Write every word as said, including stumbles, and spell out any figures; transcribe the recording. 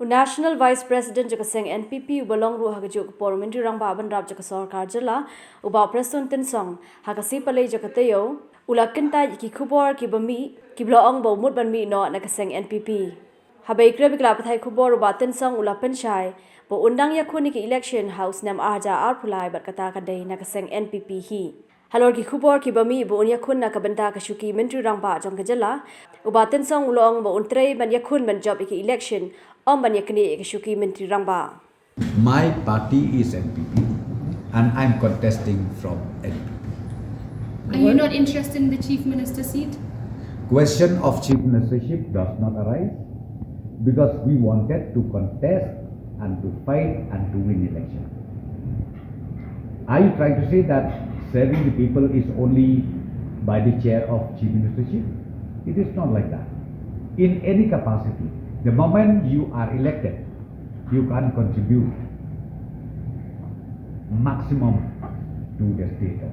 National Vice President jong ka seng N P P uba long ruh ha kajuh ka por u Myntri Rangbah Bynrap jong ka sorkar jylla, u Bah Prestone Tynsong, ha ka sngi Palei jong ka taïew, u la kyntait ïa ki khubor kiba mih, kiba la ong ba u mut ban mih noh na ka seng N P P. Haba ïakren bad ki lad pathai khubor, u Bah Tynsong u la pynshai ba un dang ïakhun ïa ka election ha u snem ar hajar arphew lai bad kata ka dei na ka seng N P P hi. Halor ki khubor kiba mih ba un ïakhun na ka bynta ka shuki Myntri Rangbah jong ka jylla, u Bah Tynsong u la ong ba un trei ban ïakhun ban jop ïa ka election, ym ban ïaknieh ïa ka shuki Myntri Rangbah. My party is N P P and I'm contesting from N P P. Are you not interested in the Chief Minister seat? Question of Chief Ministership does not arise because we wanted to contest and to fight and to win election. Are you trying to say that serving the people is only by the chair of Chief Ministership? It is not like that. In any capacity, the moment you are elected, you can contribute maximum to the state of